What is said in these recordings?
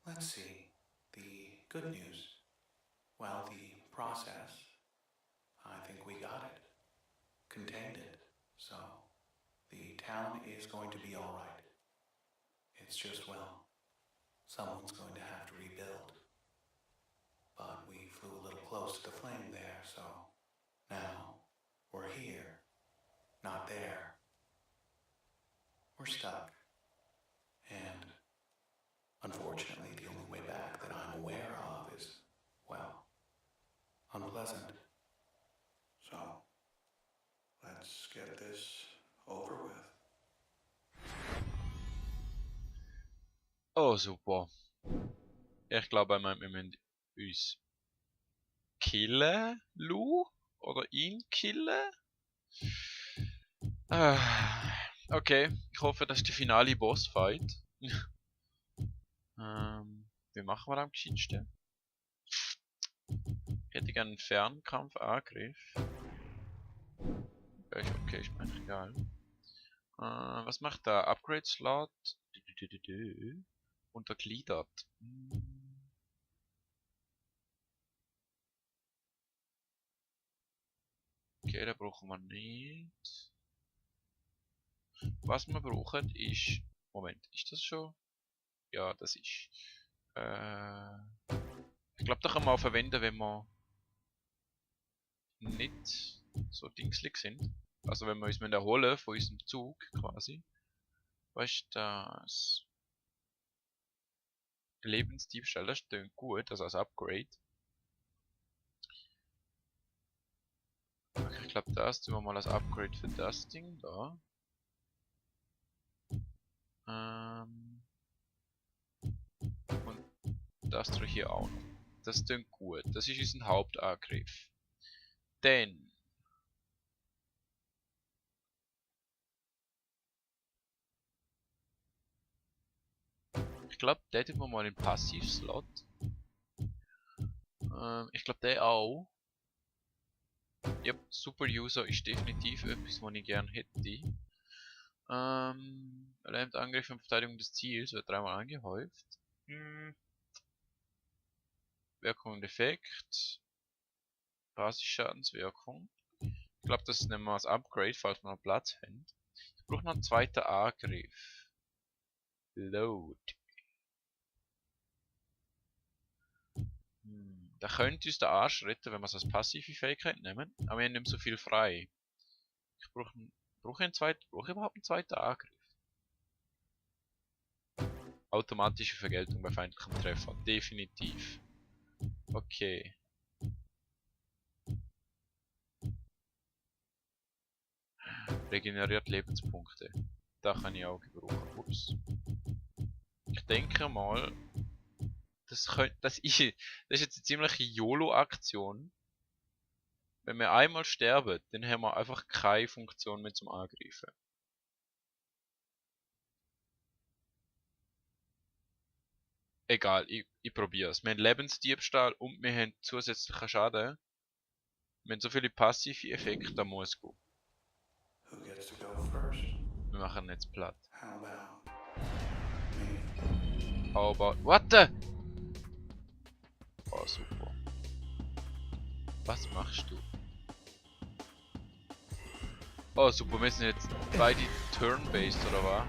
Let's see. The good news. Well, the process, I think we got it. Contained it. So, the town is going to be all right. It's just, well, someone's going to have to rebuild. But we flew a little close to the flame there, so now we're here, not there. We're stuck. And unfortunately, the only way back that I'm aware of is, well, unpleasant. So, let's get this over with. Oh, super. Ich glaube, wir müssen uns killen, Lou? Oder ihn killen? Okay, ich hoffe, das ist der finale Bossfight. Wie machen wir am gescheitsten? Ich hätte gerne einen Fernkampfangriff. Okay, ist mir eigentlich egal. Was macht der? Upgrade Slot? Untergliedert. Okay, den brauchen wir nicht. Was wir brauchen ist... Moment, ist das schon? Ja, das ist... ich glaube, da kann man auch verwenden, wenn wir nicht so dingslig sind. Also wenn wir uns erholen von unserem Zug quasi. Was ist das? Lebensdiebstahl, das klingt gut, also als Upgrade. Okay, ich glaube, das tun wir mal als Upgrade für das Ding da. Und das tue ich hier auch noch. Das klingt gut. Das ist unser Hauptangriff. Dann ich glaube, der tun wir mal in Passivslot. Ich glaube, der auch. Ja, Super User ist definitiv etwas, was ich gerne hätte. Erlernt Angriff und Verteidigung des Ziels, wird dreimal angehäuft. Wirkung und Effekt. Basisschadenswirkung. Ich glaube, das nehmen wir als Upgrade, falls wir noch Platz haben. Ich brauche noch einen zweiten Angriff. Load. Da könnte uns der Arsch retten, wenn wir es als passive Fähigkeit nehmen. Aber wir haben nicht mehr so viel frei. Ich brauche überhaupt einen zweiten Angriff. Automatische Vergeltung bei feindlichem Treffer. Definitiv. Okay. Regeneriert Lebenspunkte. Da kann ich auch gebrauchen. Ups. Ich denke mal, das ist jetzt eine ziemliche YOLO-Aktion. Wenn wir einmal sterben, dann haben wir einfach keine Funktion mehr zum Angreifen. Egal, ich probiere es. Wir haben Lebensdiebstahl und wir haben zusätzlichen Schaden. Wir haben so viele passive Effekte, da muss gehen. Who gets to go first? Wir machen jetzt platt. How about me? How about... What the? Oh, super. Was machst du? Oh, super, wir sind jetzt beide turn-based, oder was?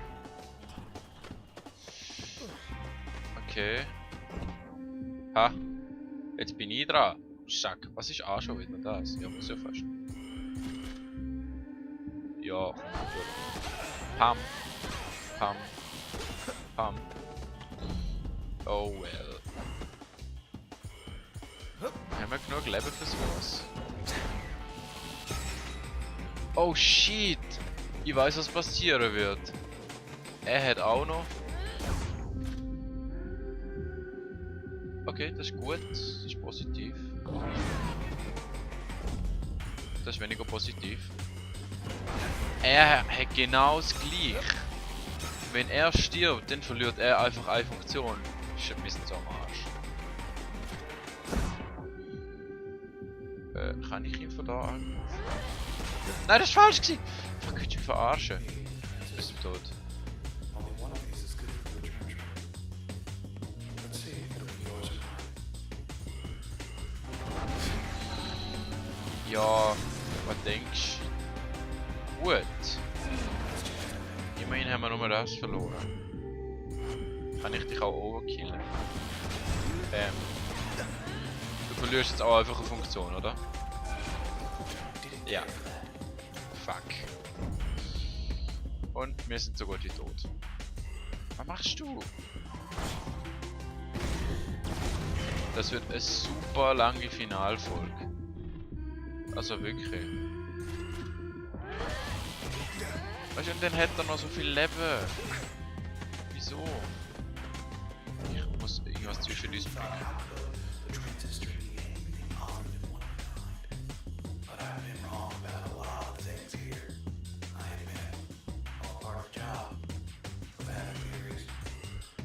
Okay. Ha. Jetzt bin ich dran. Schack. Was ist auch schon wieder das? Ja, muss ja fast. Ja, komm natürlich. Pam. Pam. Pam. Oh well. Haben wir genug Leben für sowas? Oh shit! Ich weiß, was passieren wird. Er hat auch noch. Okay, das ist gut. Das ist positiv. Das ist weniger positiv. Er hat genau das gleiche. Wenn er stirbt, dann verliert er einfach eine Funktion. Ist ein bisschen so am Arsch. Kann ich ihn von da anrufen? Nein, das ist falsch gewesen! Fuck, könntest du mich verarschen? Du bist tot. Only one of these is good for the return trip. Let's see. Ja, was denkst du? Gut. Immerhin haben wir nur das verloren. Kann ich dich auch overkillen? Du verlierst jetzt auch einfach eine Funktion, oder? Ja. Fuck. Und wir sind so gut wie tot. Was machst du? Das wird eine super lange Finalfolge. Also wirklich. Weißt du, und dann hat er noch so viel Leben. Wieso? Ich muss irgendwas zwischen uns bringen.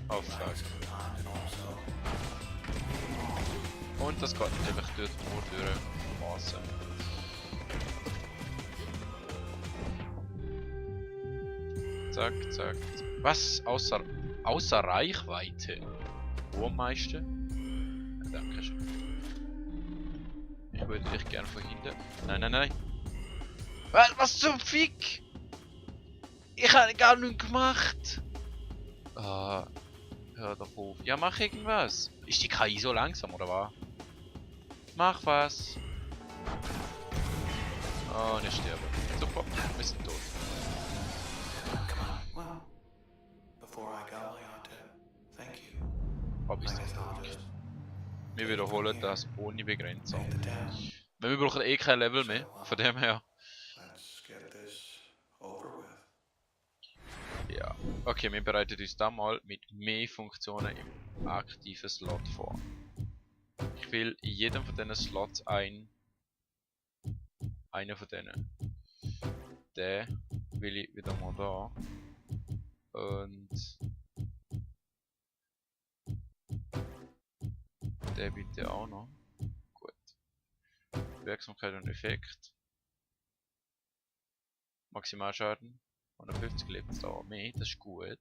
Oh fuck. Und das geht natürlich dort nur durch Massen. Zack, zack. Was? Außer Reichweite? Wo am meisten? Ja, danke schön. Ich würde dich gerne verhindern. Nein, nein, nein. Was zum Fick? Ich habe gar nichts gemacht. Ah, hör doch auf. Ja, mach irgendwas. Ist die KI so langsam, oder was? Mach was. Oh, und ich sterbe. Super, wir sind tot. Well, before I go, I ought to thank you. Aber ist I das guess I'll logisch. just Wir wiederholen das ohne Begrenzung. make the town. Weil wir brauchen eh kein Level mehr. Von dem her. Let's get this over with. Ja. Okay, wir bereiten uns da mal mit mehr Funktionen im aktiven Slot vor. Ich will in jedem von diesen Slots einen von denen. Den will ich wieder mal da. Und der bitte auch noch. Gut. Wirksamkeit und Effekt. Maximalschaden. 150 Lebensdauer mehr, das ist gut.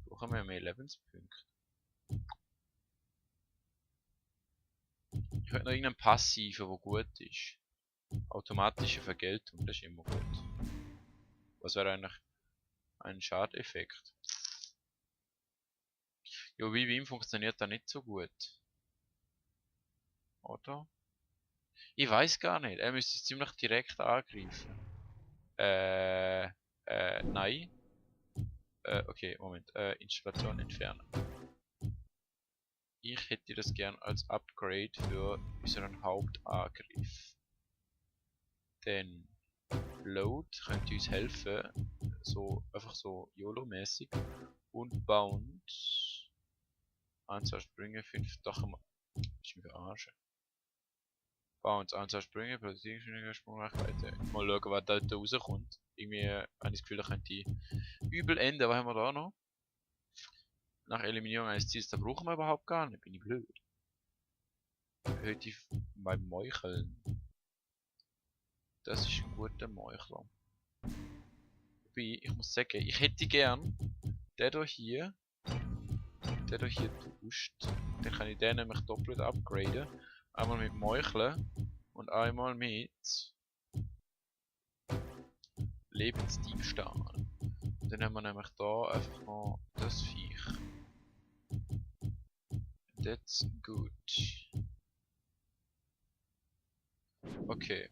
Brauchen wir mehr Lebenspunkte. Ich hätte noch irgendeinen Passiven, der gut ist. Automatische Vergeltung, das ist immer gut. Was wäre eigentlich ein Schadeffekt? Jo, wie Wim funktioniert da nicht so gut. Oder? Ich weiß gar nicht. Er müsste es ziemlich direkt angreifen. Nein. Okay, Moment. Installation entfernen. Ich hätte das gern als Upgrade für unseren Hauptangriff. Denn Load könnte uns helfen. So, einfach so YOLO-mäßig. Und Bounce. Anzahl Sprünge, 5 doch mal. Ich mich verarschen. Bounce, Anzahl Sprünge, Platzierungsgeschwindigkeit, Sprungreichweite. Mal schauen, was da rauskommt. Irgendwie habe ich das Gefühl, da könnte ich übel enden. Was haben wir da noch? Nach Eliminierung eines Ziels, da brauchen wir überhaupt gar nicht. Bin ich blöd. Heute beim Meucheln. Das ist ein guter Meuchler. Wobei, ich muss sagen, ich hätte gern den hier tauscht. Dann kann ich den nämlich doppelt upgraden. Einmal mit Meucheln und einmal mit Lebensdiebstahl. Dann haben wir nämlich da einfach noch das Viech. That's good. Okay.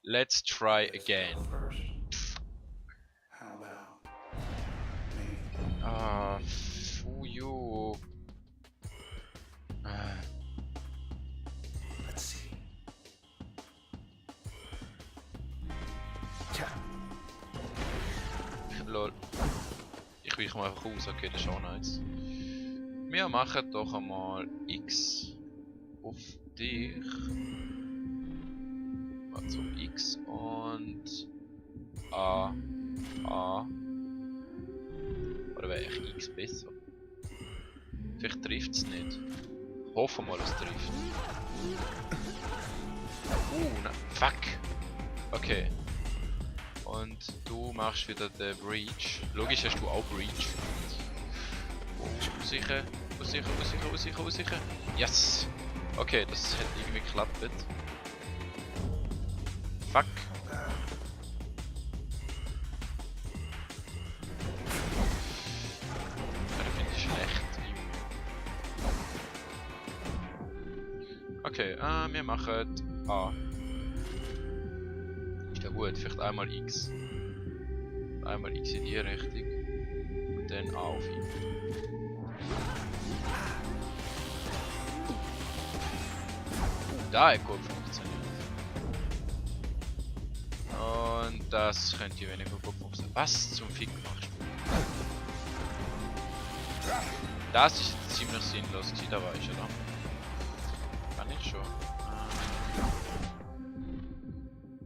Let's try again. First, how about me? Ah, you. Let's see. Tja. Lol. Ich weiche mal einfach aus, okay, das ist auch nice. Wir machen doch einmal X auf dich. Also X und A. Oder wäre ich X besser? Vielleicht trifft es nicht. Hoffen wir mal, es trifft. Nein, fuck! Okay. Und du machst wieder den Breach. Logisch hast du auch Breach. Sicher. Aussicher. Yes! Okay, das hat irgendwie geklappt. Fuck. Das finde ich schlecht. Okay, wir machen A. Ist ja gut, vielleicht einmal X. Einmal X in die Richtung. Und dann A auf ihn. Da hat gut funktioniert. Und das könnte weniger gut funktionieren. Was zum Fick machst du? Das ist jetzt ziemlich sinnlos, da war ich, oder? Kann ich schon.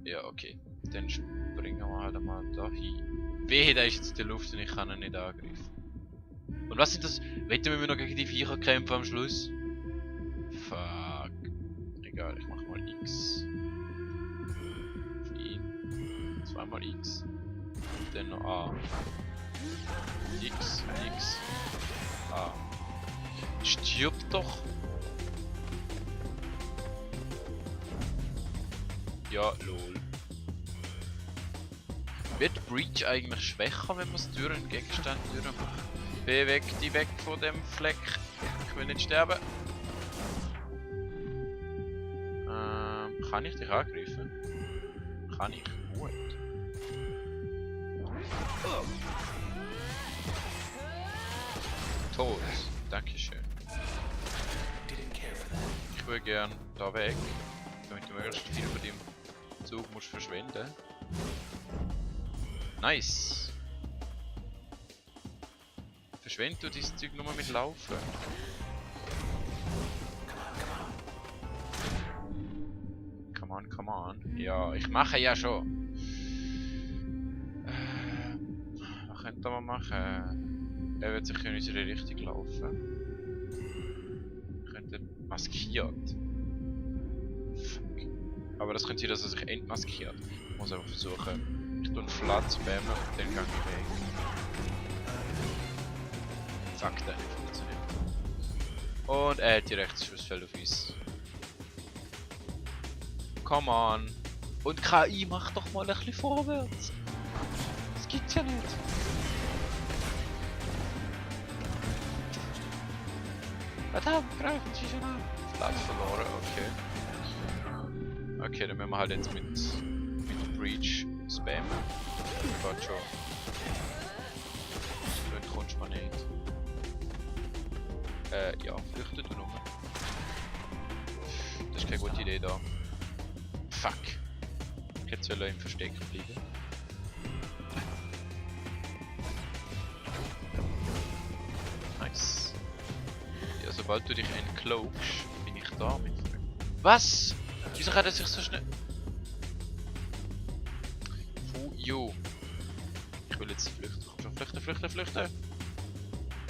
Ja, okay. Dann springen wir halt einmal da hin. Wehe, da ist jetzt in der Luft und ich kann ihn nicht angreifen. Und was sind das? Wetten wir noch gegen die Viecher kämpfen am Schluss? Fuck. Egal, ich mach mal X. Auf ihn. Zweimal X. Und dann noch A. X, X. A. Stirb doch! Ja, lol. Wird Breach eigentlich schwächer, wenn man es durch einen Gegenstand durchmacht? Beweg die weg von dem Fleck. Ich will nicht sterben. Kann ich dich angreifen? Kann ich. Gut. Tot. Dankeschön. Ich würde gern da weg, damit du möglichst viel von dem Zug musst verschwenden. Nice. Verschwendet du dieses Zeug nur mit Laufen? Come on. Ja, ich mache ja schon. Was könnte man machen? Er wird sicher in unsere Richtung laufen. Wir könnten maskiert. Fuck. Aber das könnte sein, dass er sich entmaskiert. Ich muss einfach versuchen. Ich tue einen Flat spammen und dann gehe ich weg. Fuck, der hat nicht funktioniert. Und er hat die Rechtsschussfeld auf uns. Come on. Und KI, mach doch mal ein bisschen vorwärts. Das gibt's ja nicht. Verdammt, greifen Sie schon an. Platz verloren, okay. Okay, dann müssen wir halt jetzt mit Breach spammen. Geht schon. Dann kommst du mal nicht. Ja, flüchte du nur. Das ist keine gute Idee da. Fuck. Ich hätte im Versteck bleiben. Nice. Ja, sobald du dich entcloakst, bin ich da mit. Was? Wieso kann er sich so schnell. Jo. Ich will jetzt flüchten. Komm schon, flüchten.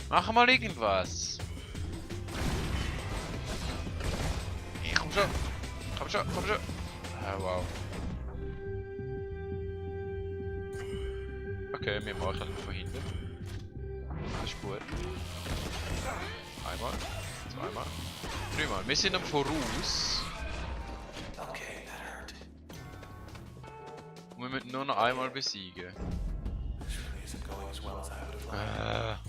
Mach mal irgendwas. Hey, komm schon. Ah, wow. Okay, wir machen von hinten. Das ist gut. Einmal, zweimal, dreimal. Wir sind am Voraus. Okay, that hurt. Und wir müssen nur noch einmal besiegen. This really isn't going as well as I would have liked.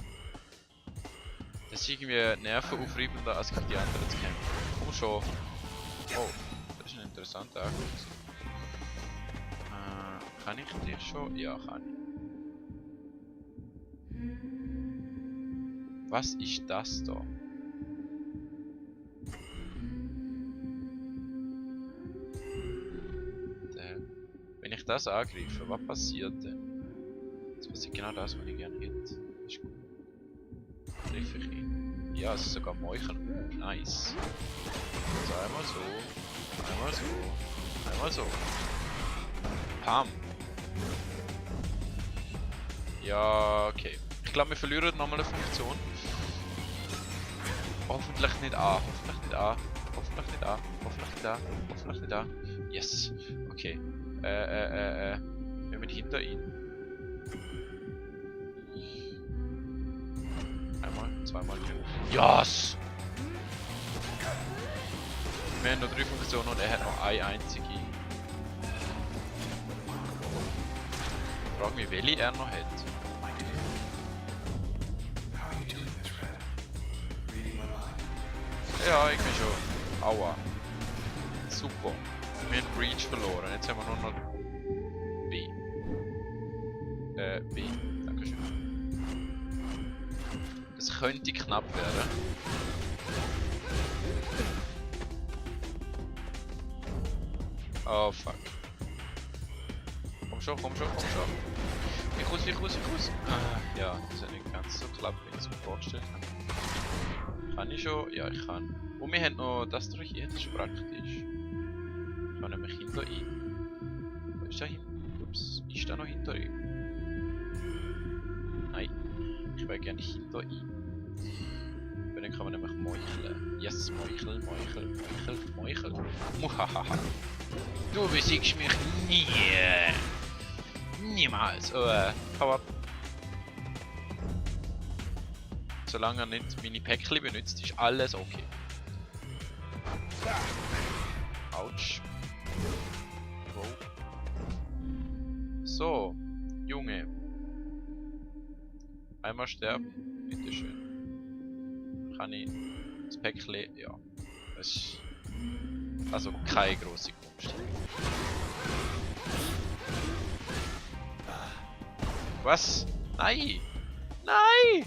Das ist irgendwie nervenaufreibender als gegen die anderen zu kämpfen. Komm schon. Oh, das ist ein interessanter Angriff. Kann ich dich schon? Ja, kann ich. Was ist das da? Wenn ich das angreife, was passiert denn? Das passiert genau das, was ich gerne hätte. Das ist gut. Treffe ich ihn? Ja, es ist sogar Meucheln. Nice. Also einmal so. Pam. Ja, okay. Ich glaube, wir verlieren nochmal eine Funktion. Hoffentlich nicht A. Hoffentlich nicht A. Yes. Okay. Wir sind hinter ihm. Einmal, zweimal genug. Yes! Wir haben noch 3 Funktionen und er hat noch eine einzige. Ich frage mich, welche er noch hat. How are you doing this, Red? Reading my mind? Ja, irgendwie schon. Aua. Super. Wir haben Breach verloren. Jetzt haben wir nur noch B. B. Dankeschön. Das könnte knapp werden. Oh fuck. Komm schon, komm schon, komm schon. Ich raus, ich raus, ich raus. Ja, das hat nicht ganz so geklappt, wie ich es mir vorgestellt habe. Kann ich schon? Ja, ich kann. Und wir haben noch das durch hier, das ist praktisch. Ich kann nämlich hinter ihm. Wo ist da hinten? Ups, ist da noch hinter ihm? Nein, ich will gerne hinter ihm. Weil dann kann man nämlich meucheln. Yes, meucheln, meucheln, meucheln, meucheln. Muhahaha. Du besiegst mich nie. Niemals. Oh, hau ab. Solange er nicht meine Päckchen benutzt, ist alles okay. Autsch. Wow. So, Junge. Einmal sterben. Bitteschön. Kann ich das Päckchen? Ja. Das ist also keine grosse Kunst. Was? Nein! Nein!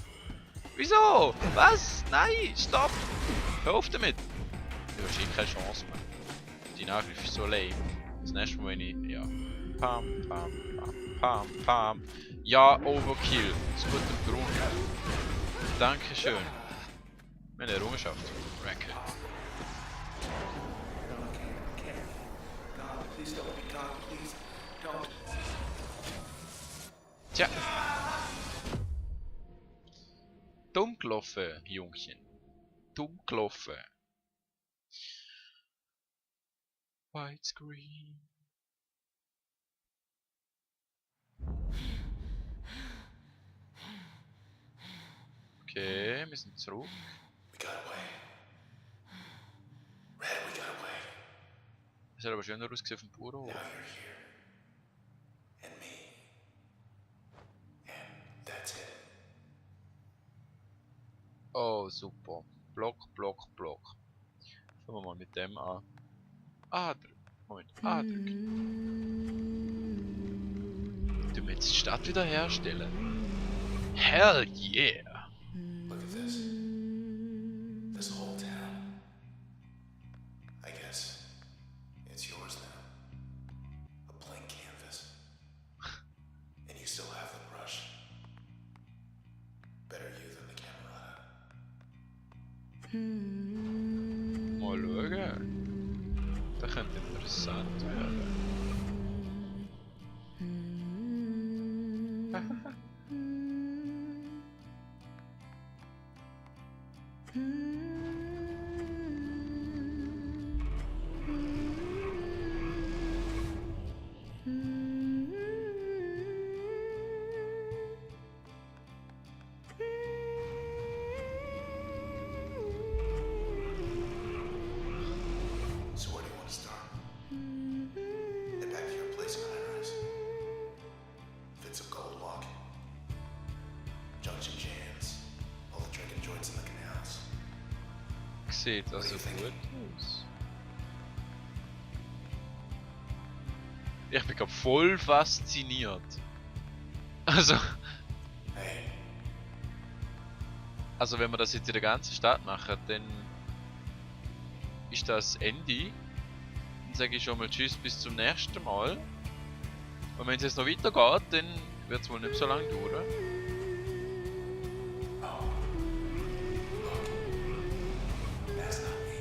Wieso? Was? Nein! Stopp! Hör auf damit! Du hast eh keine Chance mehr. Dein Angriff ist so lame. Das nächste Mal, wenn ich... Ja. Pam, pam, pam, pam, pam. Ja, Overkill. Aus gutem Grund. Dankeschön. Meine Errungenschaft. Racket. Okay. God, please don't be God, please. Don't. Tja. Dumm gelaufen, Jungchen. Dumm gelaufen. Widescreen. Okay, wir sind zurück. We got away. Red, we got away. Es hat aber schöner ausgesehen auf dem Büro. Now you're here. And me. And that's it. Oh, super. Block, Block, Block. Fangen wir mal mit dem an. A drücken. Moment, A drücken. Du willst die Stadt wiederherstellen? Hell yeah! Look at this. This whole town. I guess it's yours now. A blank canvas. And you still have the brush. Better you than the Camerata. Mal schauen. Das könnte interessant werden. So where do you want to start? Head back to your place in High-Rise. Fit some gold lock. Junction jams. All the drinking joints in the canals. Sieht also gut aus. Ich bin grad voll fasziniert. Also wenn wir das jetzt in der ganzen Stadt machen, dann ist das Ende. Dann sage ich schon mal Tschüss bis zum nächsten Mal. Und wenn es jetzt noch weitergeht, dann wird es wohl nicht so lange dauern. That's not me.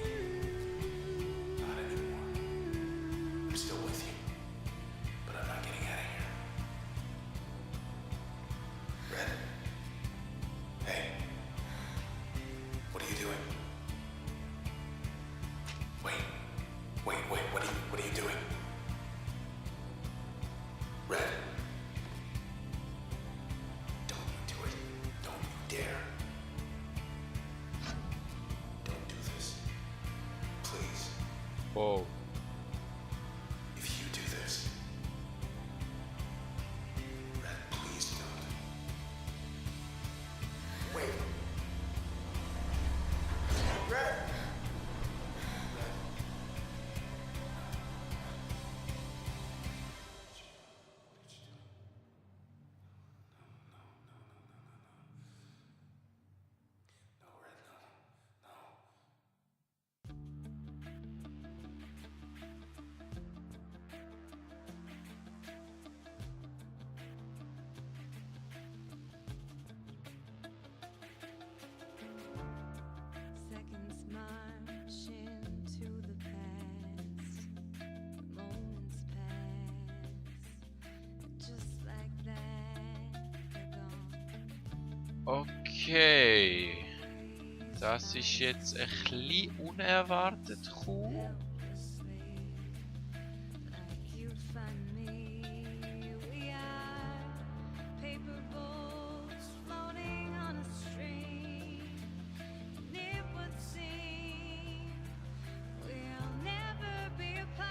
Not anymore. I'm still with you. But I'm not getting out of here. Red? Hey. What are you doing? Wait. What are you doing? Red? Don't you do it. Don't you dare. Wow. If you do this, Red, please don't. Wait. Red. No, Red, no. No. Seconds march into the past. Moments pass. Just like that, they're gone. Okay. Das ist jetzt ein bisschen unerwartet gekommen. Helplessly, like you find me. We are paper bowls floating on a stream. And it would seem we'll never be apart.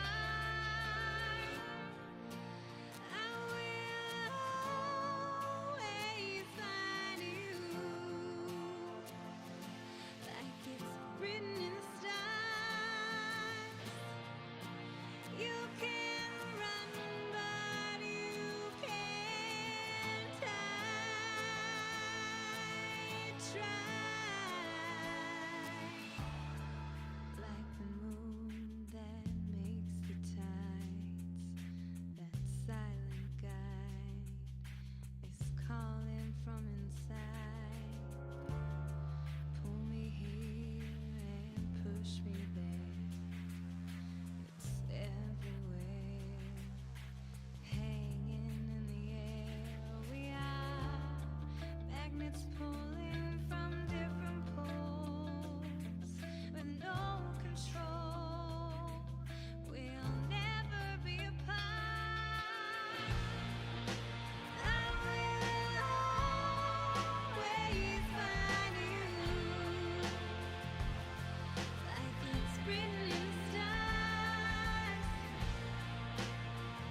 I will always find you, like it's written in the stars. You can run, but you can't hide. Try, like the moon that makes the tides. That silent guide is calling from inside. Pull me here and push me there. It's everywhere, hanging in the air. We are magnets pulling from different poles with no control. We'll never be apart. I will always find you, like it's written in the stars.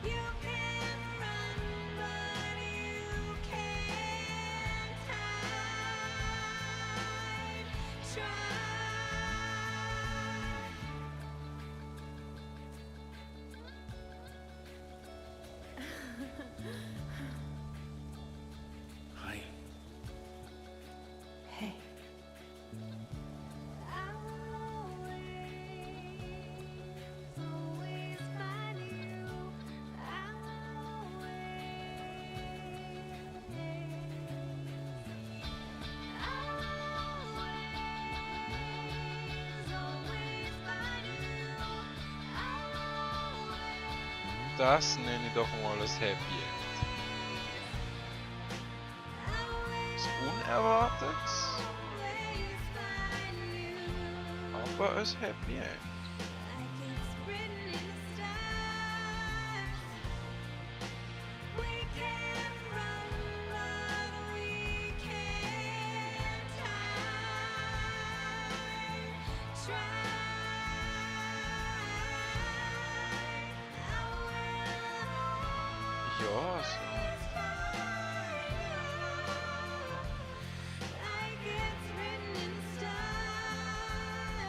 You can run, but you can't hide. Try. Hi. Hey. I will always find you. I will always find you. Das nenne ich doch mal ein Happy End. Das Unerwartetes, aber ein Happy End. Like it's written in the stars. We can run, but we can't hide. Try. I will Ja, also. always find you. Like it's written in the stars.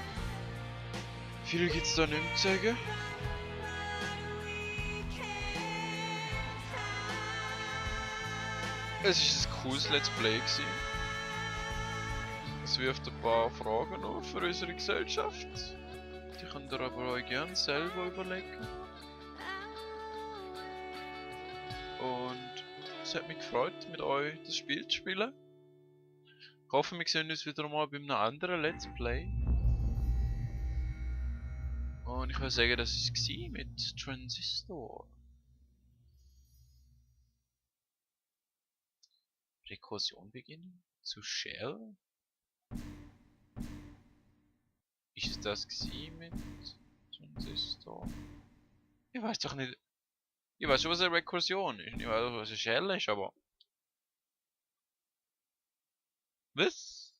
Viel gibt's da nicht mehr zu sagen. Es ist ein cooles Let's Play gewesen. Es wirft ein paar Fragen auf für unsere Gesellschaft. Die könnt ihr aber euch gerne selber überlegen. Und es hat mich gefreut, mit euch das Spiel zu spielen. Ich hoffe, wir sehen uns wieder mal bei einem anderen Let's Play. Und ich würde sagen, das war es mit Transistor. Rekursion beginnen? Zu Shell? Ist es das gewesen mit Transistor? Ich weiß doch nicht. Ich weiß schon, was eine Rekursion ist. Ich weiß auch, was eine Shell ist, aber. Was?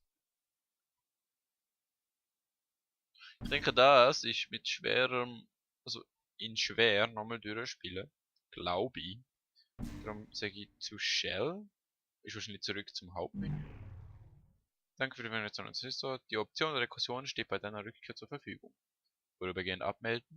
Ich denke, das ist mit schwerem, also in schwer nochmal durchspielen. Glaube ich. Darum sage ich zu Shell. Ist wahrscheinlich zurück zum Hauptmenü. Danke für die Information. Die Option der Rekursion steht bei deiner Rückkehr zur Verfügung. Vorübergehend abmelden.